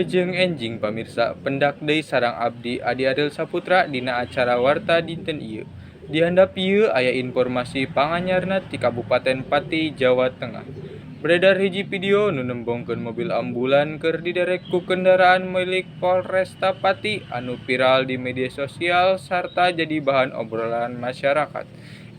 Wilujeng enjing pamirsa, pendak deui sareng abdi Adi Ariel Saputra dina acara Warta dinten ieu. Di handap ieu aya informasi panganyarna ti Kabupaten Pati, Jawa Tengah. Beredar hiji video nu nembongkeun mobil ambulan keur diderek ku kendaraan milik Polresta Pati anu viral di media sosial sarta jadi bahan obrolan masyarakat.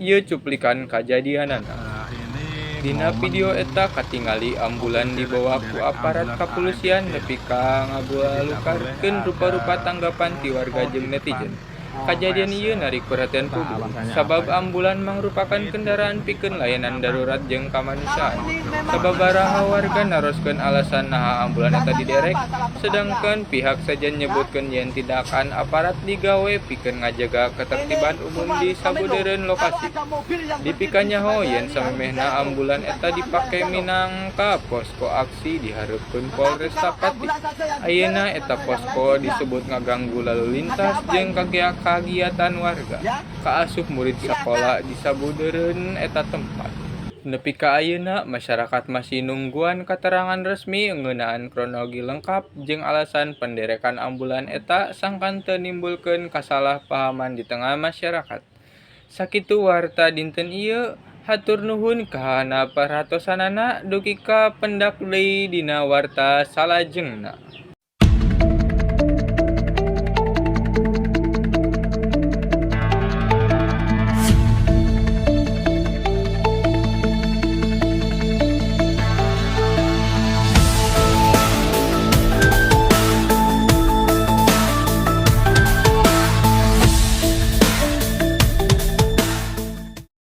Ieu cuplikan kajadianana. Nah, ini Dina momen video eta katingali ambulan dibawa ku derek aparat ambulan kapolisian AMPT ya. nepi ka Jadi tidak boleh ngabalukarkeun ada rupa-rupa tanggapan ti motor warga di jeung depan netizen. Kajadian Polres ieu ya. narik perhatian Entah publik, alasannya apa sabab itu. ambulan mangrupakan Ini kendaraan di pikeun depan layanan darurat jeung kamanusiaan. mau ke Sababaraha warga naroskeun alasan naha ambulan eta diderek, sedangkan pihak sejen nyebutkeun yen tindakan aparat digawe pikeun ngajaga ketertiban umum di sabudeureun lokasi. Dipikanyaho yen samemehna ambulan eta dipake minangka posko aksi di hareupeun Polresta Pati. Ayeuna eta posko disebut ngaganggu lalu lintas jeung kagiatan warga, kaasup murid sakola di sabudeureun eta tempat. Nepi ka ayeuna masyarakat masih nungguan katerangan resmi ngeunaan kronologi lengkap jeung alasan penderekan ambulan eta sangkan teu nimbulkeun kasalahpahaman di tengah masyarakat. Sakitu warta dinten ieu, hatur nuhun kana perhatosanana dugi ka pendak deui dina warta salajengna.